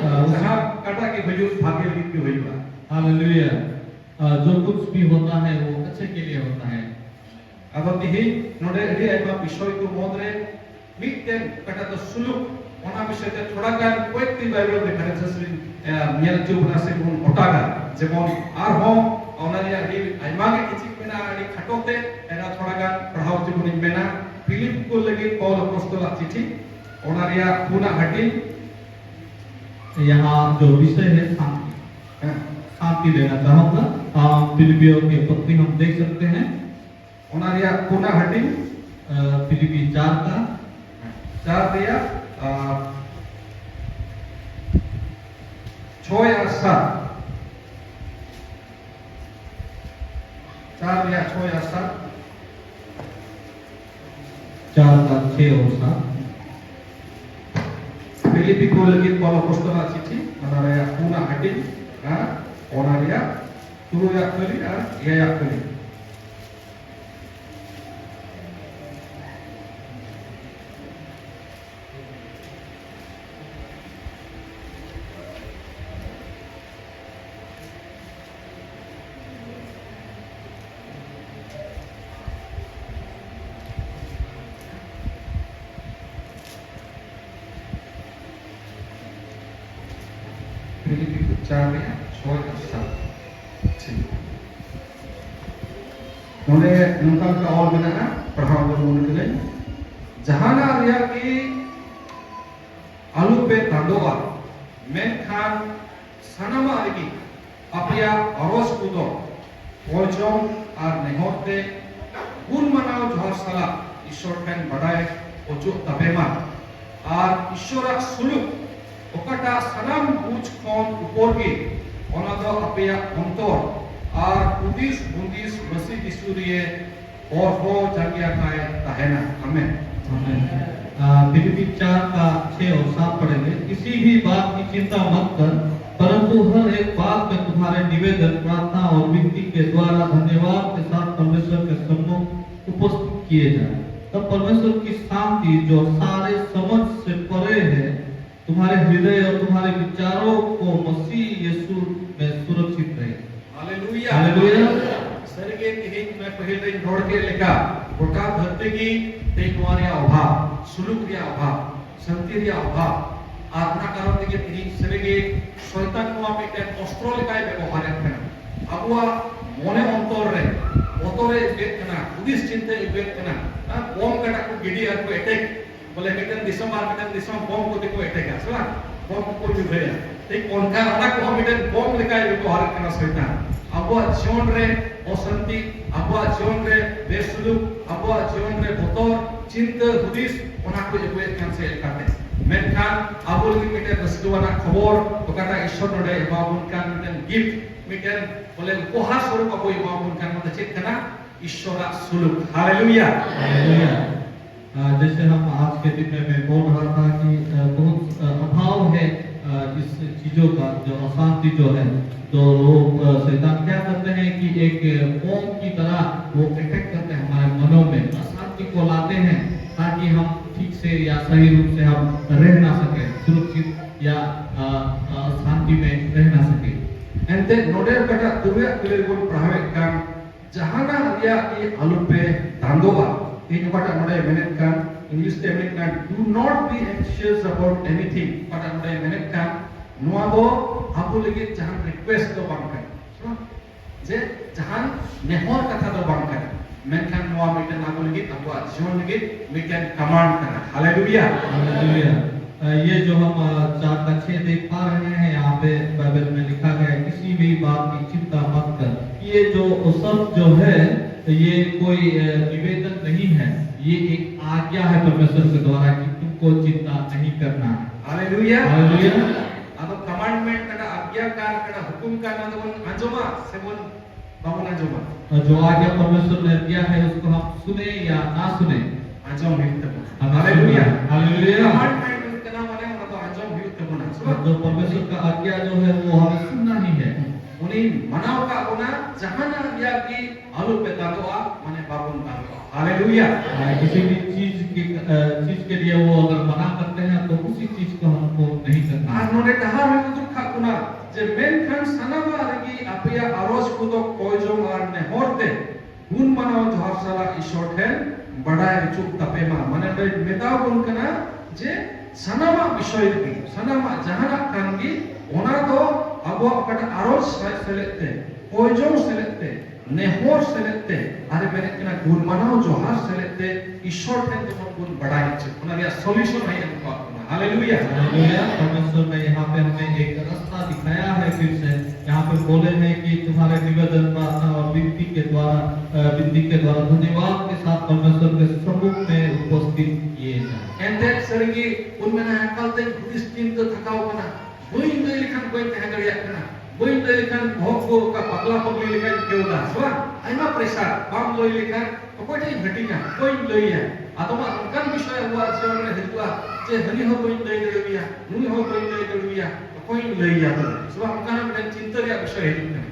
ᱟᱨ ᱡᱟᱦᱟᱸ ᱠᱟᱴᱟ ᱜᱮ ᱦᱩᱭᱩᱜ, ᱵᱷᱟᱜᱮ ᱞᱟᱹᱜᱤᱫ ᱜᱮ ᱦᱩᱭᱩᱜᱼᱟ᱾ हालेलुया। अ, जो कुछ भी होता है वो अच्छे के लिए होता है। ᱟᱫᱚ ᱛᱮᱦᱮᱧ ᱱᱚᱰᱮ ᱟᱹᱰᱤ ᱟᱭᱢᱟ ᱵᱤᱥᱚᱭ ᱠᱚ ᱢᱩᱫᱽᱨᱮ ᱢᱤᱫᱴᱮᱱ ᱚᱠᱟᱴᱟᱜ ᱫᱚ ᱥᱩᱞᱩᱠ, ᱚᱱᱟ ᱵᱤᱥᱚᱭ ᱛᱮ ᱛᱷᱚᱲᱟ ᱜᱟᱱ ᱠᱚᱭᱮᱠᱴᱤ ᱵᱟᱭᱵᱮᱞ ᱨᱮᱯᱷᱟᱨᱮᱱᱥᱮᱥ ᱞᱤᱧ, ᱮ, ᱧᱮᱞ ᱦᱚᱪᱚ ᱵᱚᱱᱟ ᱥᱮ ᱵᱚᱱ ᱜᱚᱴᱟᱜᱟ᱾ ᱡᱮᱢᱚᱱ ᱟᱨᱦᱚᱸ ᱚᱱᱟ ᱨᱮᱭᱟᱜ ᱟᱹᱰᱤ ᱟᱭᱢᱟ ᱜᱮ ᱴᱤᱪᱤᱝ ᱢᱮᱱᱟᱜᱼᱟ, ᱟᱹᱰᱤ ᱠᱷᱟᱴᱚ ᱛᱮ ᱮᱱᱟ ᱛᱷᱚᱲᱟ ᱜᱟᱱ ᱯᱟᱲᱦᱟᱣ ᱦᱚᱪᱚ ᱵᱚᱱᱤᱧ ᱢᱮᱱᱟ᱾ ᱯᱷᱤᱞᱤᱯ ᱠᱚ ᱞᱟᱹᱜᱤᱫ ᱯᱟᱣᱞ ᱟᱯᱚᱥᱛᱚᱞᱟᱜ ᱪᱤᱴᱷᱤ, ᱚᱱᱟ ᱨᱮᱭᱟᱜ ᱯᱩᱱᱟᱜ ᱦᱟᱹᱴᱤᱧ, यहाँ जो विषय है शांति, ᱦᱮᱸ, शांति लेना चाहूंगा। हम फिलिपियों के पत्री हम देख सकते हैं। ᱚᱱᱟ ᱨᱮᱭᱟᱜ ᱯᱩᱱᱟᱜ ᱦᱟᱹᱴᱤᱧ, अ, फिलिपी चार का ᱪᱟᱨ ᱨᱮᱭᱟᱜ, ᱟ, ᱪᱷᱚᱭ ᱟᱨ ᱥᱟᱛ᱾ ᱪᱟᱨ ᱨᱮᱭᱟᱜ ᱪᱷᱚᱭ ᱟᱨ ᱥᱟᱛ᱾ चार का छः और सात। ᱯᱷᱤᱞᱤᱯᱤ ᱠᱚ ᱞᱟᱹᱜᱤᱫ ᱯᱟᱣᱞᱚ ᱟᱯᱚᱥᱛᱚᱞᱟᱜ ᱪᱤᱴᱷᱤ, ᱚᱱᱟ ᱨᱮᱭᱟᱜ ᱯᱩᱱᱟᱜ ᱦᱟᱹᱴᱤᱧ, ᱟᱨ ᱚᱱᱟ ᱨᱮᱭᱟᱜ ᱛᱩᱨᱩᱭᱟᱜ ᱠᱟᱹᱞᱤ ᱟᱨ ᱮᱭᱟᱭᱟᱜ ᱠᱟᱹᱞᱤ᱾ ᱯᱷᱤᱞᱤᱯᱤ ᱪᱟᱨ ᱨᱮᱭᱟᱜ ᱪᱷᱚᱭ ᱟᱨ ᱥᱟᱛ᱾ ᱴᱷᱤᱠ᱾ ᱱᱚᱰᱮ ᱱᱚᱝᱠᱟ ᱞᱮᱠᱟ ᱚᱞ ᱢᱮᱱᱟᱜᱼᱟ, ᱯᱟᱲᱦᱟᱣ ᱟᱸᱡᱚᱢ ᱢᱚᱱᱮ ᱠᱟᱹᱱᱟᱹᱧ᱾ ᱡᱟᱦᱟᱱᱟᱜ ᱨᱮᱭᱟᱜ ᱜᱮ ᱟᱞᱚᱯᱮ ᱫᱟᱸᱫᱚᱜᱼᱟ, ᱢᱮᱱᱠᱷᱟᱱ ᱥᱟᱱᱟᱢᱟᱜ ᱨᱮᱜᱮ ᱟᱯᱮᱭᱟᱜ ᱟᱨᱚᱡ ᱠᱚᱫᱚ ᱚᱨᱡᱚᱢ ᱟᱨ ᱱᱮᱦᱚᱨ ᱛᱮ ᱜᱩᱱ ᱢᱟᱱᱟᱣ ᱡᱚᱦᱟᱨ ᱥᱟᱞᱟᱜ ᱤᱥᱚᱨ ᱴᱷᱮᱱ ᱵᱟᱰᱟᱭ ᱚᱪᱚᱜ ᱛᱟᱯᱮ ᱢᱟ᱾ ᱟᱨ ᱤᱥᱚᱨᱟᱜ ᱥᱩᱞᱩᱠ, ᱚᱠᱟᱴᱟᱜ ᱥᱟᱱᱟᱢ ᱵᱩᱡᱽ ᱠᱷᱚᱱ ᱩᱯᱚᱨ ᱜᱮ, ᱚᱱᱟ ᱫᱚ ᱟᱯᱮᱭᱟᱜ ᱚᱱᱛᱚᱨ ᱟᱨ ᱦᱩᱫᱤᱥ ᱦᱩᱫᱤᱥ ᱢᱟᱹᱥᱤ ᱡᱤᱥᱩ ᱨᱮ ᱦᱚᱨ ᱦᱚᱸ ᱡᱟᱸᱜᱮ ᱟᱠᱟᱭ ᱛᱟᱦᱮᱱᱟ᱾ ᱟᱢᱮᱱ᱾ ᱟᱢᱮᱱ᱾ ᱟ, ᱯᱷᱤᱞᱤᱯᱤ ᱪᱟᱨ ᱠᱟ ᱪᱷᱮ ᱚᱨ ᱥᱟᱛ ᱯᱟᱲᱦᱮᱸᱜᱮ᱾ ᱠᱤᱥᱤ ᱵᱷᱤ ᱵᱟᱛ ᱠᱤ ᱪᱤᱱᱛᱟ ᱢᱚᱛ ᱠᱚᱨ, ᱯᱚᱨᱚᱱᱛᱩ ᱦᱚᱨ ᱮᱠ ᱵᱟᱛ ᱢᱮ ᱛᱩᱢᱦᱟᱨᱮ ᱱᱤᱵᱮᱫᱚᱱ, ᱯᱟᱨᱛᱷᱟᱱᱟ ᱚᱨ ᱵᱤᱱᱛᱤ ᱠᱮ ᱫᱩᱣᱟᱨᱟ ᱫᱷᱟᱱᱭᱟᱵᱟᱫ ᱠᱮ ᱥᱟᱛ ᱯᱚᱨᱢᱮᱥᱚᱨ ᱠᱮ ᱥᱚᱢᱢᱩᱠ ᱩᱯᱚᱥᱛᱷᱤᱛ ᱠᱤᱭᱮ ᱡᱟᱱ᱾ ᱛᱚᱵ ᱯᱚᱨᱢᱮᱥᱚᱨ ᱠᱤ ᱥᱟᱱᱛᱤ ᱡᱚ ᱥᱟᱨᱮ ᱥᱚᱢᱚᱡ ᱥᱮ ᱯᱚᱨᱮ ᱦᱮ, ᱛᱩᱢᱦᱟᱨᱮ ᱦᱤᱨᱫᱚᱭ ᱚᱨ ᱛᱩᱢᱦᱟᱨᱮ ᱵᱤᱪᱟᱨᱚ ᱠᱚ ᱢᱟᱥᱤ ᱭᱤᱥᱩ ᱢᱮ ᱥᱩᱨᱚᱠᱥᱤᱛ ᱨᱮ᱾ ᱦᱟᱞᱮᱞᱩᱭᱟ᱾ ᱦᱟᱞᱮᱞᱩᱭᱟ᱾ ᱥᱟᱹᱨᱤᱜᱮ ᱛᱮᱦᱮᱧ ᱢᱮ ᱯᱟᱹᱦᱤᱞ ᱨᱮᱧ ᱨᱚᱲ ᱠᱮᱫ ᱞᱮᱠᱟ, ᱜᱚᱴᱟ ᱫᱷᱟᱹᱨᱛᱤ ᱜᱮ ᱛᱮᱦᱮᱧ ᱱᱚᱣᱟ ᱨᱮᱭᱟᱜ ᱚᱵᱷᱟᱵ, ᱥᱩᱞᱩᱠ ᱨᱮᱭᱟᱜ ᱚᱵᱷᱟᱵ, ᱥᱟᱱᱛᱤ ᱨᱮᱭᱟᱜ ᱚᱵᱷᱟᱵ᱾ ᱟᱨ ᱚᱱᱟ ᱠᱟᱨᱚᱱ ᱛᱮᱜᱮ ᱛᱮᱦᱮᱧ ᱥᱟᱹᱨᱤᱜᱮ ᱥᱚᱭᱛᱟᱱ ᱱᱚᱣᱟ ᱢᱤᱫᱴᱮᱱ ᱚᱥᱛᱨᱚ ᱞᱮᱠᱟᱭ ᱵᱮᱵᱚᱦᱟᱨᱮᱫ ᱠᱟᱱᱟ᱾ ᱟᱵᱚᱣᱟᱜ ᱢᱚᱱᱮ ᱚᱱᱛᱚᱨ ᱨᱮ ᱵᱚᱛᱚᱨᱮ ᱟᱹᱜᱩᱭᱮᱫ ᱠᱟᱱᱟ, ᱦᱩᱫᱤᱥ ᱪᱤᱱᱛᱟᱹᱭ ᱟᱹᱜᱩᱭᱮᱫ ᱠᱟᱱᱟ᱾ ᱵᱚᱢ ᱠᱟᱴᱟ ᱠᱚ ᱜᱤᱰᱤ ᱟᱨ ᱠᱚ ᱮᱴᱮᱠ, ᱵᱚᱞᱮ ᱢᱤᱫᱴᱮᱱ ᱫᱤᱥᱚᱢ ᱟᱨ ᱢᱤᱫᱴᱮᱱ ᱫᱤᱥᱚᱢ ᱵᱚᱢ ᱠᱚᱛᱮ ᱠᱚ ᱮᱴᱮᱠᱟ, ᱥᱮ ᱵᱟᱝ? ᱵᱚᱢ ᱠᱚᱠᱚ ᱧᱩᱨᱦᱟᱹᱭᱟ᱾ ᱴᱷᱤᱠ ᱚᱱᱠᱟ ᱚᱱᱟ ᱠᱚᱦᱚᱸ ᱢᱤᱫᱴᱮᱱ ᱵᱚᱢ ᱞᱮᱠᱟᱭ ᱵᱮᱵᱚᱦᱟᱨᱮᱫ ᱠᱟᱱᱟ ᱥᱚᱭᱛᱟᱱ᱾ ᱟᱵᱚᱣᱟᱜ ᱡᱤᱭᱚᱱ ᱨᱮ ᱚᱥᱟᱱᱛᱤ, ᱟᱵᱚᱣᱟᱜ ᱡᱤᱭᱚᱱ ᱨᱮ ᱵᱮᱥᱩᱞᱩᱠ, ᱟᱵᱚᱣᱟᱜ ᱡᱤᱭᱚᱱ ᱨᱮ ᱵᱚᱛᱚᱨ, ᱪᱤᱱᱛᱟᱹ ᱦᱩᱫᱤᱥ, ᱚᱱᱟ ᱠᱚ ᱟᱹᱜᱩᱭᱮᱫ ᱠᱟᱱ ᱥᱮ ᱞᱮᱠᱟᱛᱮ᱾ ᱢᱮᱱᱠᱷᱟᱱ ᱟᱵᱚ ᱞᱟᱹᱜᱤᱫ ᱢᱤᱫᱴᱮᱱ ᱨᱟᱹᱥᱠᱟᱹᱣᱟᱱᱟᱜ ᱠᱷᱚᱵᱚᱨ, ᱚᱠᱟᱴᱟᱜ ᱤᱥᱚᱨ ᱱᱚᱰᱮ ᱮᱢᱟᱵᱚᱱ ᱠᱟᱱ ᱢᱤᱫᱴᱮᱱ ᱜᱤᱯᱷᱴ, ᱢᱤᱫᱴᱮᱱ ᱵᱚᱞᱮ ᱩᱯᱚᱦᱟᱨ ᱥᱚᱨᱩᱯ ᱟᱵᱚ ᱮᱢᱟᱵᱚᱱ ᱠᱟᱱ, ᱚᱱᱟ ᱫᱚ ᱪᱮᱫ ᱠᱟᱱᱟ? ᱤᱥᱚᱨᱟᱜ ᱥᱩᱞᱩᱠ᱾ ᱦᱟᱞᱮᱞᱩᱭᱟ᱾ हालेलुया। अ, जैसे हम आज के दिन में, मैं बोल रहा था कि, अ, बहुत, अ, अभाव है, अ, इस चीजों का, जो अशांति जो है, तो वो, अ, शैतान क्या करते हैं कि एक बॉम्ब की तरह वो अटैक करते हैं हमारे मनों में, अशांति को लाते हैं, ताकि हम ठीक से या सही रूप से हम रह ना सके, सुरक्षित या, अ, अ, शांति में रह ना सके। ᱮᱱᱛᱮ ᱱᱚᱰᱮ ᱚᱠᱟᱴᱟᱜ ᱛᱩᱨᱩᱭᱟᱜ ᱠᱟᱹᱞᱤ ᱨᱮᱵᱚᱱ ᱯᱟᱲᱦᱟᱣᱮᱫ ᱠᱟᱱ, ᱡᱟᱦᱟᱱᱟᱜ ᱨᱮᱭᱟᱜ ᱜᱮ ᱟᱞᱚᱯᱮ ᱫᱟᱸᱫᱚᱜᱼᱟ᱾ ᱛᱮᱦᱮᱧ ᱚᱠᱟᱴᱟᱜ ᱱᱚᱰᱮ ᱢᱮᱱᱮᱫ ᱠᱟᱱ, ᱤᱝᱞᱤᱥ ᱛᱮ ᱢᱮᱱᱮᱫ ᱠᱟᱱ, "Do not be anxious about anything", ᱚᱠᱟᱴᱟᱜ ᱱᱚᱰᱮ ᱢᱮᱱᱮᱫ ᱠᱟᱱ, ᱱᱚᱣᱟ ᱫᱚ ᱟᱵᱚ ᱞᱟᱹᱜᱤᱫ ᱡᱟᱦᱟᱱ request ᱫᱚ ᱵᱟᱝ ᱠᱟᱱᱟ, ᱥᱮ ᱵᱟᱝ? ᱡᱮ ᱡᱟᱦᱟᱱ ᱱᱮᱦᱚᱨ ᱠᱟᱛᱷᱟ ᱫᱚ ᱵᱟᱝ ᱠᱟᱱᱟ, ᱢᱮᱱᱠᱷᱟᱱ ᱱᱚᱣᱟ ᱢᱤᱫᱴᱮᱱ ᱟᱵᱚ ᱞᱟᱹᱜᱤᱫ, ᱟᱵᱚᱣᱟᱜ ᱡᱤᱭᱚᱱ ᱞᱟᱹᱜᱤᱫ ᱢᱤᱫᱴᱮᱱ command ᱠᱟᱱᱟ᱾ Hallelujah! हालेलुया। अ, ये जो हम अ, चार का छह देख पा रहे हैं, यहाँ पे बाइबल में लिखा गया है, किसी भी बात की चिंता मत कर। ये जो शब्द जो है, ये कोई अ, निवेदन नहीं है, ये एक आज्ञा है परमेश्वर के द्वारा कि तुमको चिंता नहीं करना है। Hallelujah! हालेलुया। ᱟᱫᱚ commandment ᱠᱟᱱᱟ, ᱟᱡᱽᱧᱟ ᱠᱟᱱᱟ, ᱠᱟᱱᱟ, ᱦᱩᱠᱩᱢ ᱠᱟᱱᱟ, ᱟᱫᱚ ᱵᱚᱱ ᱟᱸᱡᱚᱢᱟ ᱥᱮ ᱵᱚᱱ ᱵᱟᱵᱚᱱ ᱟᱸᱡᱚᱢᱟ? और जो आज्ञा परमेश्वर ने दिया है, उसको हम सुने या ना सुने, ᱟᱸᱡᱚᱢ ᱦᱩᱭᱩᱜ ᱛᱟᱵᱚᱱᱟ᱾ हमें Hallelujah! सुनना है। हालेलुया। Commandment ᱠᱟᱱᱟ ᱢᱟᱱᱮ ᱚᱱᱟ ᱫᱚ ᱟᱸᱡᱚᱢ ᱦᱩᱭᱩᱜ ᱛᱟᱵᱚᱱᱟ, ᱥᱮ और ᱵᱟᱝ? जो परमेश्वर का आज्ञा जो है, वो हमें सुनना ही है। ᱩᱱᱤ ᱢᱟᱱᱟᱣ ᱠᱟᱜ ᱵᱚᱱᱟ, ᱡᱟᱦᱟᱱᱟᱜ ᱨᱮᱭᱟᱜ ᱜᱮ ᱟᱞᱚᱯᱮ ᱫᱟᱜᱚᱜᱼᱟ, ᱢᱟᱱᱮ ᱵᱟᱵᱚᱱ ᱫᱟᱜᱚᱜᱼᱟ᱾ Hallelujah! अ, किसी भी चीज के अ, चीज के लिए वो अगर मना करते हैं, तो उसी चीज को हमको नहीं करना ᱟᱨ है। ᱱᱚᱰᱮ ᱰᱟᱦᱟᱨ ᱦᱚᱸ ᱩᱫᱩᱜ ᱠᱟᱜ ᱵᱚᱱᱟ ᱡᱮ, ᱢᱮᱱᱠᱷᱟᱱ ᱥᱟᱱᱟᱢᱟᱜ ᱨᱮᱜᱮ ᱟᱯᱮᱭᱟᱜ ᱟᱨᱚᱡ ᱠᱚᱫᱚ ᱠᱚᱭᱡᱚᱝ ᱟᱨ ᱱᱮᱦᱚᱨ ᱛᱮ ᱜᱩᱱ ᱢᱟᱱᱟᱣ ᱡᱚᱦᱟᱨ ᱥᱟᱞᱟᱜ ᱤᱥᱚᱨ ᱴᱷᱮᱱ ᱵᱟᱰᱟᱭ ᱦᱚᱪᱚᱜ ᱛᱟᱯᱮ ᱢᱟ᱾ ᱢᱟᱱᱮ ᱱᱚᱰᱮ ᱢᱮᱛᱟ ᱵᱚᱱ ᱠᱟᱱᱟ ᱡᱮ ᱥᱟᱱᱟᱢᱟᱜ ᱵᱤᱥᱚᱭ ᱨᱮᱜᱮ, ᱥᱟᱱᱟᱢᱟᱜ ᱡᱟᱦᱟᱱᱟᱜ ᱠᱟᱱ ᱜᱮ, ᱚᱱᱟ ᱫᱚ ᱟᱵᱚᱣᱟᱜ ᱚᱠᱟᱴᱟᱜ ᱟᱨᱚᱡ ᱥᱮᱞᱮᱫ ᱛᱮ, ᱠᱚᱭᱡᱚᱝ ᱥᱮᱞᱮᱫ ᱛᱮ, ᱱᱮᱦᱚᱨ ᱥᱮᱞᱮᱫ ᱛᱮ, ᱟᱨ ᱢᱮᱱᱮᱫ ᱠᱟᱱᱟ ᱜᱩᱱ ᱢᱟᱱᱟᱣ ᱡᱚᱦᱟᱨ ᱥᱮᱞᱮᱫ ᱛᱮ ᱤᱥᱚᱨ ᱴᱷᱮᱱ ᱡᱮᱢᱚᱱ ᱵᱚᱱ ᱵᱟᱰᱟᱭ ᱦᱚᱪᱚ, ᱚᱱᱟ ᱨᱮᱭᱟᱜ solution ᱦᱚᱸᱭ ᱮᱢ ᱠᱟᱜ ᱵᱚᱱᱟ᱾ Hallelujah! हालेलुया। परमेश्वर ने यहाँ पे हमें एक रास्ता दिखाया है। फिर से यहाँ पे बोले हैं कि तुम्हारे निवेदन, प्रार्थना और विनती के द्वारा, अ, विनती के द्वारा धन्यवाद के साथ परमेश्वर के सम्मुख में उपस्थित किए जाए। ᱮᱱᱛᱮ ᱥᱟᱹᱨᱤᱜᱮ ᱵᱚᱱ ᱢᱮᱱᱟ, ᱮᱠᱟᱞᱛᱮ ᱦᱩᱫᱤᱥ ᱪᱤᱱᱛᱟᱹ ᱛᱷᱟᱠᱟᱣ ᱠᱟᱱᱟ, ᱵᱟᱹᱧ ᱞᱟᱹᱭ ᱞᱮᱠᱷᱟᱱ ᱵᱟᱹᱧ ᱛᱟᱦᱮᱸ ᱫᱟᱲᱮᱭᱟᱜ ᱠᱟᱱᱟ, ᱵᱟᱹᱧ ᱞᱟᱹᱭ ᱞᱮᱠᱷᱟᱱ ᱵᱚᱦᱚᱜ ᱠᱚ ᱚᱠᱟ ᱯᱟᱜᱽᱞᱟ ᱯᱟᱜᱽᱞᱤ ᱞᱮᱠᱟᱧ ᱟᱹᱭᱠᱟᱹᱣ ᱮᱫᱟ, ᱥᱮ ᱵᱟᱝ? ᱟᱭᱢᱟ pressure, ᱵᱟᱢ ᱞᱟᱹᱭ ᱞᱮᱠᱷᱟᱱ ᱚᱠᱚᱭ ᱴᱷᱮᱱ ᱤᱧ ᱦᱟᱹᱴᱤᱧᱟ, ᱵᱟᱹᱧ ᱞᱟᱹᱭᱟ᱾ ᱟᱫᱚ ᱢᱟ ᱚᱱᱠᱟᱱ ᱵᱤᱥᱚᱭ ᱟᱵᱚᱣᱟᱜ ᱡᱤᱭᱚᱱ ᱨᱮ ᱦᱤᱡᱩᱜᱼᱟ ᱡᱮ ᱦᱟᱹᱱᱤ ᱦᱚᱸ ᱵᱟᱹᱧ ᱞᱟᱹᱭ ᱫᱟᱲᱮᱣᱟᱭᱟ, ᱱᱩᱭ ᱦᱚᱸ ᱵᱟᱹᱧ ᱞᱟᱹᱭ ᱫᱟᱲᱮᱣᱟᱭᱟ, ᱚᱠᱚᱭᱤᱧ ᱞᱟᱹᱭᱟ ᱛᱚᱵᱮ, ᱥᱮ ᱵᱟᱝ? ᱚᱱᱠᱟᱱᱟᱜ ᱢᱤᱫᱴᱮᱱ ᱪᱤᱱᱛᱟᱹ ᱨᱮᱭᱟᱜ ᱵᱤᱥᱚᱭ ᱦᱤᱡᱩᱜ ᱠᱟᱱᱟ᱾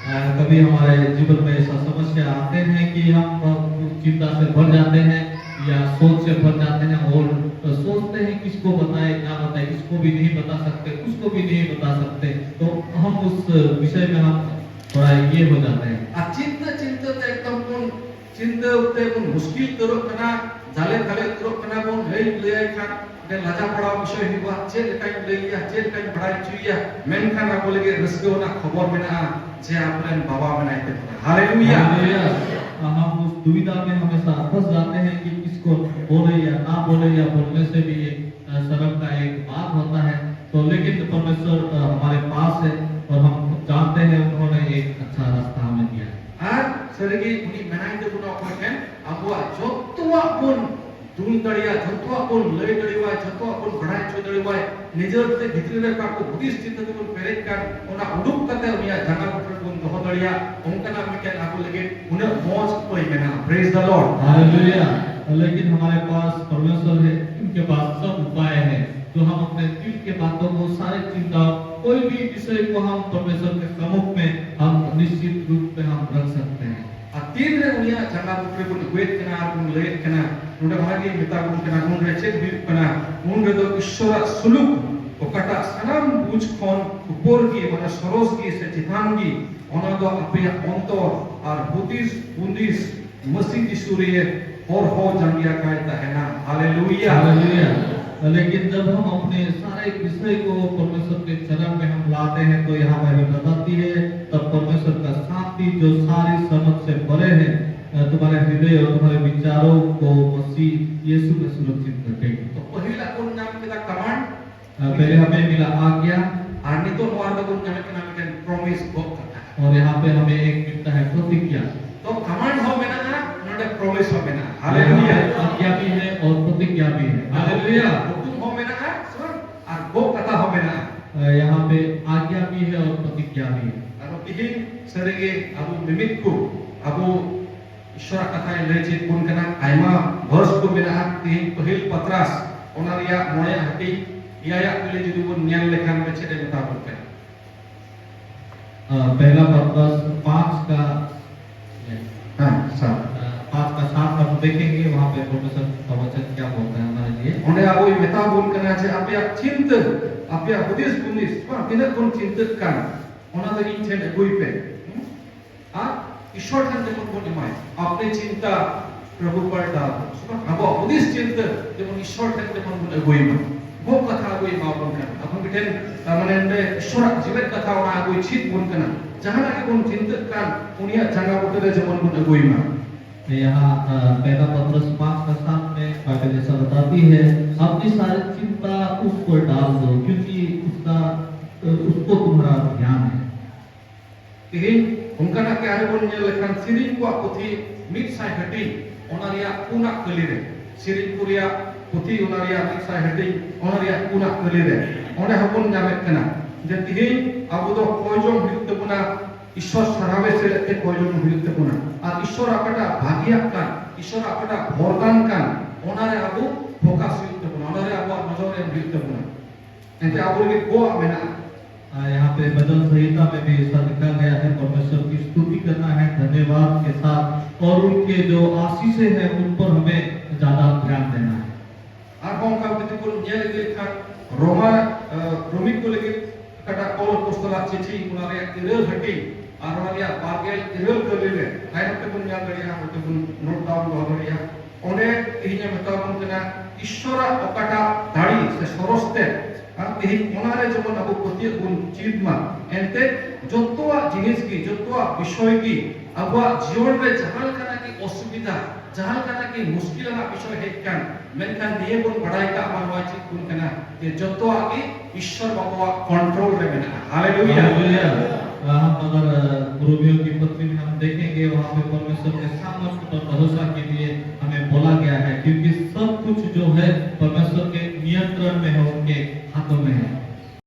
अ, कभी हमारे जीवन में ऐसा समस्या आते हैं कि हम बहुत चिंता से भर जाते हैं या सोच से भर जाते हैं और सोचते हैं किसको बताएं, क्या बताएं, इसको भी नहीं बता सकते, उसको भी नहीं बता सकते, तो हम उस विषय में हम थोड़ा ये हो जाते हैं। ᱟᱨ ᱪᱤᱱᱛᱟᱹ ᱪᱤᱱᱛᱟᱹ ᱛᱮ ᱮᱠᱫᱚᱢ ᱵᱚᱱ ᱪᱤᱱᱛᱟᱹ ᱛᱮ ᱵᱚᱱ ᱢᱩᱥᱠᱤᱞ ᱩᱛᱟᱹᱨᱚᱜ ᱠᱟᱱᱟ, ᱡᱟᱞᱮ ᱛᱟᱞᱮ ᱩᱛᱟᱹᱨᱚᱜ ᱠᱟᱱᱟ ᱵᱚᱱ, ᱞᱟᱹᱭ ᱞᱟᱹᱭ ᱠᱷᱟᱱ ᱚᱸᱰᱮ ᱞᱟᱡᱟ ᱯᱟᱲᱟᱣ ᱵᱤᱥᱚᱭ ᱦᱩᱭᱩᱜᱼᱟ, ᱪᱮᱫ ᱞᱮᱠᱟᱧ ᱞᱟᱹᱭᱟ, ᱪᱮᱫ ᱞᱮᱠᱟᱧ ᱵᱟᱲᱟᱭ ᱦᱚᱪᱚᱭᱟ, ᱢᱮᱱᱠᱷᱟᱱ ᱟᱵᱚ ᱞᱟᱹᱜᱤᱫ ᱨᱟᱹᱥᱠᱟᱹ ᱨᱮᱱᱟᱜ ᱠᱷᱚᱵᱚᱨ ᱢᱮᱱᱟᱜᱼᱟ ᱡᱮ ᱟᱵᱚᱨᱮᱱ ᱵᱟᱵᱟ ᱢᱮᱱᱟᱭ ᱛᱟᱵᱚᱱᱟ᱾ ᱦᱟᱞᱮᱞᱩᱭᱟ। हम उस दुविधा में हमेशा फंस जाते हैं कि किसको बोले या ना बोले या बोलने से भी एक अ, शर्म का एक बात होता है। तो लेकिन परमेश्वर अ, हमारे पास है और हम जानते हैं उन्होंने एक अच्छा रास्ता हमें दिया है। ᱟᱨ ᱥᱟᱹᱨᱤᱜᱮ ᱩᱱᱤ ᱢᱮᱱᱟᱭ ᱛᱟᱵᱚᱱᱟ ᱚᱠᱚᱭ ᱴᱷᱮᱱ? ᱟᱵᱚᱣᱟᱜ ᱡᱚᱛᱚᱣᱟᱜ ᱵᱚᱱ ᱫᱩᱞ ᱫᱟᱲᱮᱭᱟᱜ, ᱡᱚᱛᱚᱣᱟᱜ ᱵᱚᱱ ᱞᱟᱹᱭ ᱫᱟᱲᱮᱭᱟᱜᱼᱟ, ᱡᱚᱛᱚᱣᱟᱜ ᱵᱚᱱ ᱵᱟᱲᱟᱭ ᱦᱚᱪᱚ ᱫᱟᱲᱮᱭᱟᱜᱼᱟ᱾ ᱱᱤᱡᱮᱨ ᱛᱮ ᱵᱷᱤᱛᱨᱤ ᱨᱮ ᱚᱠᱟ ᱠᱚ ᱦᱩᱫᱤᱥ ᱪᱤᱱᱛᱟᱹ ᱛᱮᱵᱚᱱ ᱯᱮᱨᱮᱡ ᱠᱟᱱ, ᱚᱱᱟ ᱩᱰᱩᱠ ᱠᱟᱛᱮ ᱩᱱᱤᱭᱟᱜ ᱡᱟᱸᱜᱟ ᱵᱩᱴᱟᱹ ᱨᱮᱵᱚᱱ ᱫᱚᱦᱚ ᱫᱟᱲᱮᱭᱟᱜ, ᱚᱱᱠᱟᱱᱟᱜ ᱢᱤᱫᱴᱮᱱ ᱟᱵᱚ ᱞᱟᱹᱜᱤᱫ ᱩᱱᱟᱹᱜ ᱢᱚᱡᱽ ᱩᱯᱟᱹᱭ ᱢᱮᱱᱟᱜᱼᱟ। Praise the Lord। हालेलुया। लेकिन हमारे पास परमेश्वर है, उनके पास सब उपाय है, जो हम अपने दिल के बातों को, सारे चिंताओं, कोई भी विषय को हम परमेश्वर के सम्मुख में हम निश्चित रूप से हम रख सकते हैं। ᱟᱨ ᱛᱤᱱᱨᱮ ᱩᱱᱤᱭᱟᱜ ᱡᱟᱸᱜᱟ ᱵᱩᱴᱟᱹ ᱨᱮᱵᱚᱱ ᱟᱹᱜᱩᱭᱮᱫ ᱠᱟᱱᱟ ᱟᱨ ᱵᱚᱱ ᱞᱟᱹᱭᱮᱫ ᱠᱟᱱᱟ, ᱱᱚᱰᱮ ᱚᱱᱟᱜᱮ ᱢᱮᱛᱟ ᱵᱚᱱ ᱠᱟᱱᱟ, ᱱᱚᱰᱮ ᱪᱮᱫ ᱦᱩᱭᱩᱜ ᱠᱟᱱᱟ? ᱩᱱ ᱨᱮᱫᱚ ᱤᱥᱥᱚᱨᱟᱜ ᱥᱩᱞᱩᱠ, ᱚᱠᱟᱴᱟᱜ ᱥᱟᱱᱟᱢ ᱵᱩᱡᱽ ᱠᱷᱚᱱ ᱩᱯᱚᱨ ᱜᱮ, ᱢᱟᱱᱮ ᱥᱚᱨᱚᱥ ᱜᱮ ᱥᱮ ᱪᱮᱛᱟᱱ ᱜᱮ, ᱚᱱᱟ ᱫᱚ ᱟᱯᱮᱭᱟᱜ ᱚᱱᱛᱚᱨ ᱟᱨ ᱦᱩᱫᱤᱥ ᱦᱩᱫᱤᱥ ᱢᱟᱹᱥᱤ ᱡᱤᱥᱩ ᱨᱮ ᱦᱚᱨᱦᱚ ᱡᱟᱸᱜᱮᱭᱟᱠᱟᱭ ᱛᱟᱦᱮᱱᱟ᱾ ᱦᱟᱞᱮᱞᱩᱭᱟ᱾ हालेलुया। लेकिन जब हम अपने सारे विषय को परमेश्वर के चरण में हम लाते हैं, तो यहाँ बाइबल बताती है, तब परमेश्वर का शांति, जो सारी समझ से परे है, अ, तुम्हारे हृदय और तुम्हारे विचारों को मसीह यीशु में सुरक्षित रखेगी। ᱛᱚ ᱯᱟᱹᱦᱤᱞᱟᱜ ᱵᱚᱱ ᱧᱟᱢ ᱠᱮᱫᱟ ᱠᱚᱢᱟᱱᱰ, अ, पहले हमें मिला आज्ञा, ᱟᱨ ᱱᱤᱛᱚᱜ ᱱᱚᱣᱟ ᱨᱮᱫᱚ ᱵᱚᱱ ᱧᱟᱢᱮᱫ ᱠᱟᱱᱟ ᱢᱤᱫᱴᱮᱱ ᱯᱨᱚᱢᱤᱥ, ᱜᱚᱜ ᱠᱟᱛᱷᱟ᱾ और यहाँ पे हमें एक मिलता है प्रतिज्ञा। ᱛᱚ ᱠᱚᱢᱟᱱᱰ ᱦᱚᱸ ᱢᱮᱱᱟᱜᱼᱟ, ᱱᱚᱰᱮ ᱯᱨᱚᱢᱤᱥ ᱦᱚᱸ ᱢᱮᱱᱟᱜᱼᱟ᱾ यहाँ पे ᱦᱟᱞᱮᱞᱩᱭᱟ। आज्ञा भी है और प्रतिज्ञा भी है। हालेलुया। ᱦᱩᱠᱩᱢ ᱦᱚᱸ ᱢᱮᱱᱟᱜᱼᱟ, ᱥᱮ ᱵᱟᱝ? ᱟᱨ ᱜᱚᱜ ᱠᱟᱛᱷᱟ ᱦᱚᱸ ᱢᱮᱱᱟᱜᱼᱟ। अ, यहाँ पे आज्ञा भी है और प्रतिज्ञा भी है। ᱟᱫᱚ ᱛᱤᱦᱤᱧ ᱥᱟᱹᱨᱤᱜᱮ ᱟᱵᱚ ᱢᱤᱢᱤᱫ ᱠᱚ, ᱟᱵᱚ ᱤᱥᱚᱨᱟᱜ ᱠᱟᱛᱷᱟᱭ ᱞᱟᱹᱭ ᱪᱮᱫ ᱵᱚᱱ ᱠᱟᱱᱟ, ᱟᱭᱢᱟ ᱵᱷᱟᱨᱥ ᱠᱚ ᱢᱮᱱᱟᱜᱼᱟ᱾ ᱛᱤᱦᱤᱧ ᱯᱟᱹᱦᱤᱞ ᱯᱟᱛᱨᱟᱥ, ᱚᱱᱟ ᱨᱮᱭᱟᱜ ᱢᱚᱬᱮ ᱦᱟᱹᱴᱤᱧ, ᱮᱭᱟᱭᱟᱜ ᱠᱚᱞᱮ ᱡᱩᱫᱤ ᱵᱚᱱ ᱧᱮᱞ ᱞᱮᱠᱷᱟᱱ ᱫᱚ ᱪᱮᱫ ᱮ ᱢᱮᱛᱟ ᱵᱚᱱ ᱠᱟᱱᱟ? अ, पहला पतरस पाँच का ᱦᱮᱸ, ᱥᱟᱵ᱾ अ, पाँच का सात हम देखेंगे, वहाँ पे परमेश्वर का वचन क्या बोलता है हमारे लिए। ᱚᱸᱰᱮ ᱟᱵᱚᱭ ᱢᱮᱛᱟ ᱵᱚᱱ ᱠᱟᱱᱟ ᱡᱮ ᱟᱯᱮᱭᱟᱜ ᱪᱤᱱᱛᱟᱹ, ᱟᱯᱮᱭᱟᱜ ᱦᱩᱫᱤᱥ ᱵᱩᱫᱤᱥ, ᱵᱟᱝ, ᱛᱤᱱᱟᱹᱜ ᱵᱚᱱ ᱪᱤᱱᱛᱟᱹᱜ ᱠᱟᱱ, ᱚᱱᱟ ᱫᱚ ᱤᱧ ᱴᱷᱮᱱ ᱟᱹᱜᱩᱭ ᱯᱮ᱾ ᱦᱩᱸ? ᱟᱨ ᱤᱥᱚᱨ ᱴᱷᱮᱱ ᱡᱮᱢᱚᱱ ᱵᱚᱱ ᱮᱢᱟᱭ, ᱟᱯᱱᱮ ᱪᱤᱱᱛᱟ ᱯᱨᱚᱵᱷᱩ ᱯᱟᱞᱴᱟᱣ᱾ ᱥᱩᱛᱚᱨᱟᱝ ᱟᱵᱚᱣᱟᱜ ᱦᱩᱫᱤᱥ ᱪᱤᱱᱛᱟᱹ ᱡᱮᱢᱚᱱ ᱤᱥᱚᱨ ᱴᱷᱮᱱ ᱡᱮᱢᱚᱱ ᱵᱚᱱ ᱟᱹᱜᱩᱭ ᱢᱟ᱾ ᱜᱚᱜ ᱠᱟᱛᱷᱟ ᱟᱹᱜᱩᱭ ᱮᱢᱟ ᱵᱚᱱ ᱠᱟᱱᱟ᱾ ᱟᱵᱚ ᱢᱤᱫᱴᱮᱱ, ᱟᱸ, ᱢᱟᱱᱮ ᱚᱸᱰᱮ ᱤᱥᱚᱨᱟᱜ ᱡᱤᱣᱮᱫ ᱠᱟᱛᱷᱟ ᱚᱱᱟ ᱟᱹᱜᱩᱭ ᱪᱮᱫ ᱵᱚᱱ ᱠᱟᱱᱟ᱾ ᱡᱟᱦᱟᱱᱟᱜ ᱜᱮᱵᱚᱱ ᱪᱤᱱᱛᱟᱹᱜ ᱠᱟᱱ ᱩᱱᱤᱭᱟᱜ ᱡᱟᱸᱜᱟ ᱵᱩᱴᱟᱹ ᱨᱮ ᱡᱮᱢᱚᱱ ᱵᱚᱱ ᱟᱹᱜᱩᱭ ᱢᱟ᱾ यहाँ, अ, पहला पतरस पाँच का सात में बाइबल ऐसा बताती है, अपनी सारी चिंता उस पर डाल दो, क्योंकि उसका, अ, उसको तुम्हारा ध्यान है। ᱛᱮᱦᱮᱧ ᱚᱱᱠᱟᱱᱟᱜ ᱜᱮ ᱟᱨᱦᱚᱸ ᱵᱚᱱ ᱧᱮᱞ ᱞᱮᱠᱷᱟᱱ ᱥᱮᱨᱮᱧ ᱠᱚᱣᱟᱜ ᱯᱩᱛᱷᱤ ᱢᱤᱫ ᱥᱟᱭ ᱦᱟᱹᱴᱤᱧ, ᱚᱱᱟ ᱨᱮᱭᱟᱜ ᱯᱩᱱᱟᱜ ᱠᱟᱹᱞᱤ ᱨᱮ, ᱥᱮᱨᱮᱧ ᱠᱚ ᱨᱮᱭᱟᱜ ᱯᱩᱛᱷᱤ ᱚᱱᱟ ᱨᱮᱭᱟᱜ ᱢᱤᱫ ᱥᱟᱭ ᱦᱟᱹᱴᱤᱧ, ᱚᱱᱟ ᱨᱮᱭᱟᱜ ᱯᱩᱱᱟᱜ ᱠᱟᱹᱞᱤ ᱨᱮ, ᱚᱸᱰᱮ ᱦᱚᱸᱵᱚᱱ ᱧᱟᱢᱮᱫ ᱠᱟᱱᱟ ᱡᱮ ᱛᱮᱦᱮᱧ ᱟᱵᱚ ᱫᱚ ᱠᱚᱭ ᱡᱚᱝ ᱦᱩᱭᱩᱜ ᱛᱟᱵᱚᱱᱟ, ᱤᱥᱚᱨ ᱥᱟᱨᱦᱟᱣᱮ ᱥᱮᱞᱮᱫ ᱛᱮ ᱠᱚᱭ ᱡᱚᱝ ᱦᱩᱭᱩᱜ ᱛᱟᱵᱚᱱᱟ, ᱟᱨ ᱤᱥᱚᱨ ᱚᱠᱟᱴᱟᱜ ᱵᱷᱟᱹᱜᱤᱭᱟᱜ ᱠᱟᱱ, ᱤᱥᱚᱨ ᱚᱠᱟᱴᱟᱜ ᱵᱚᱨᱫᱟᱱ ᱠᱟᱱ, ᱚᱱᱟ ᱨᱮ ᱟᱵᱚ ᱯᱷᱳᱠᱟᱥ ᱦᱩᱭᱩᱜ ᱛᱟᱵᱚᱱᱟ, ᱚᱱᱟ ᱨᱮ ᱟᱵᱚᱣᱟᱜ ᱱᱚᱡᱚᱨ ᱮᱢ ᱦᱩᱭᱩᱜ ᱛᱟᱵᱚᱱᱟ᱾ ᱮᱱᱛᱮ ᱟᱵᱚ ᱞᱟᱹᱜᱤᱫ ᱠᱚᱣᱟᱜ ᱢᱮᱱᱟᱜᱼᱟ᱾ यहाँ पे भजन संहिता में भी ऐसा लिखा गया है, परमेश्वर की स्तुति करना है धन्यवाद के साथ, और उनके जो आशीषें हैं उन पर हमें ज्यादा ध्यान देना है। ᱟᱨᱦᱚᱸ ᱚᱱᱠᱟ ᱡᱩᱫᱤ ᱵᱚᱱ ᱧᱮᱞ ᱤᱫᱤ ᱞᱮᱠᱷᱟᱱ ᱨᱳᱢᱟ, ᱟᱸ, ᱨᱳᱢᱤ ᱠᱚ ᱞᱟᱹᱜᱤᱫ ᱚᱠᱟᱴᱟᱜ ᱯᱟᱣᱞᱚᱥ ᱟᱯᱚᱥᱛᱚᱞᱟᱜ ᱪᱤᱴᱷᱤ, ᱚᱱᱟ ᱨᱮᱭᱟᱜ ᱤᱨᱟᱹᱞ ᱦᱟᱹᱴᱤᱧ ᱟᱨ ᱚᱱᱟ ᱨᱮᱭᱟᱜ ᱵᱟᱨᱜᱮᱞ ᱤᱨᱟᱹᱞ ᱠᱟᱹᱞᱤ ᱨᱮ ᱛᱟᱭᱚᱢ ᱛᱮᱵᱚᱱ ᱧᱮᱞ ᱫᱟᱲᱮᱭᱟᱜᱼᱟ, ᱦᱚᱭᱛᱳ ᱵᱚᱱ ᱱᱳᱴ ᱰᱟᱣᱩᱱ ᱫᱚᱦᱚ ᱫᱟᱲᱮᱭᱟᱜᱼᱟ᱾ ᱚᱸᱰᱮ ᱛᱮᱦᱮᱧ ᱮ ᱢᱮᱛᱟ ᱵᱚᱱ ᱠᱟᱱᱟ, ᱤᱥᱥᱚᱨᱟᱜ ᱚᱠᱟᱴᱟᱜ ᱫᱟᱲᱮ ᱥᱮ ᱥᱚᱨᱚᱥ ᱛᱮ, ᱟᱨ ᱛᱮᱦᱮᱧ ᱚᱱᱟ ᱨᱮ ᱡᱮᱢᱚᱱ ᱟᱵᱚ ᱯᱟᱹᱛᱭᱟᱹᱜ ᱵᱚᱱ ᱪᱮᱫ ᱢᱟ᱾ ᱮᱱᱛᱮ ᱡᱚᱛᱚᱣᱟᱜ ᱡᱤᱱᱤᱥ ᱜᱮ, ᱡᱚᱛᱚᱣᱟᱜ ᱵᱤᱥᱚᱭ ᱜᱮ, ᱟᱵᱚᱣᱟᱜ ᱡᱤᱭᱚᱱ ᱨᱮ ᱡᱟᱦᱟᱸ ᱞᱮᱠᱟᱱᱟᱜ ᱜᱮ ᱚᱥᱩᱵᱤᱫᱷᱟ, ᱡᱟᱦᱟᱸ ᱞᱮᱠᱟᱱᱟᱜ ᱜᱮ ᱢᱩᱥᱠᱤᱞ ᱟᱱᱟᱜ ᱵᱤᱥᱚᱭ ᱦᱮᱡ ᱠᱟᱱ, ᱢᱮᱱᱠᱷᱟᱱ ᱱᱤᱭᱟᱹ ᱵᱚᱱ ᱵᱟᱲᱟᱭ ᱠᱟᱜ ᱢᱟ, ᱱᱚᱣᱟ ᱪᱮᱫ ᱵᱚᱱ ᱠᱟᱱᱟ, ᱡᱮ ᱡᱚᱛᱚᱣᱟᱜ ᱜᱮ ᱤᱥᱥᱚᱨ ᱵᱟᱵᱟᱣᱟᱜ ᱠᱚᱱᱴᱨᱳᱞ ᱨᱮ ᱢᱮᱱᱟᱜᱼᱟ᱾ ᱦᱟᱞᱮᱞᱩᱭᱟ᱾ हालेलुया। हम अगर, अ, रोमियो की पत्री में हम देखेंगे, वहाँ पे परमेश्वर के सामर्थ्य पर भरोसा के लिए हमें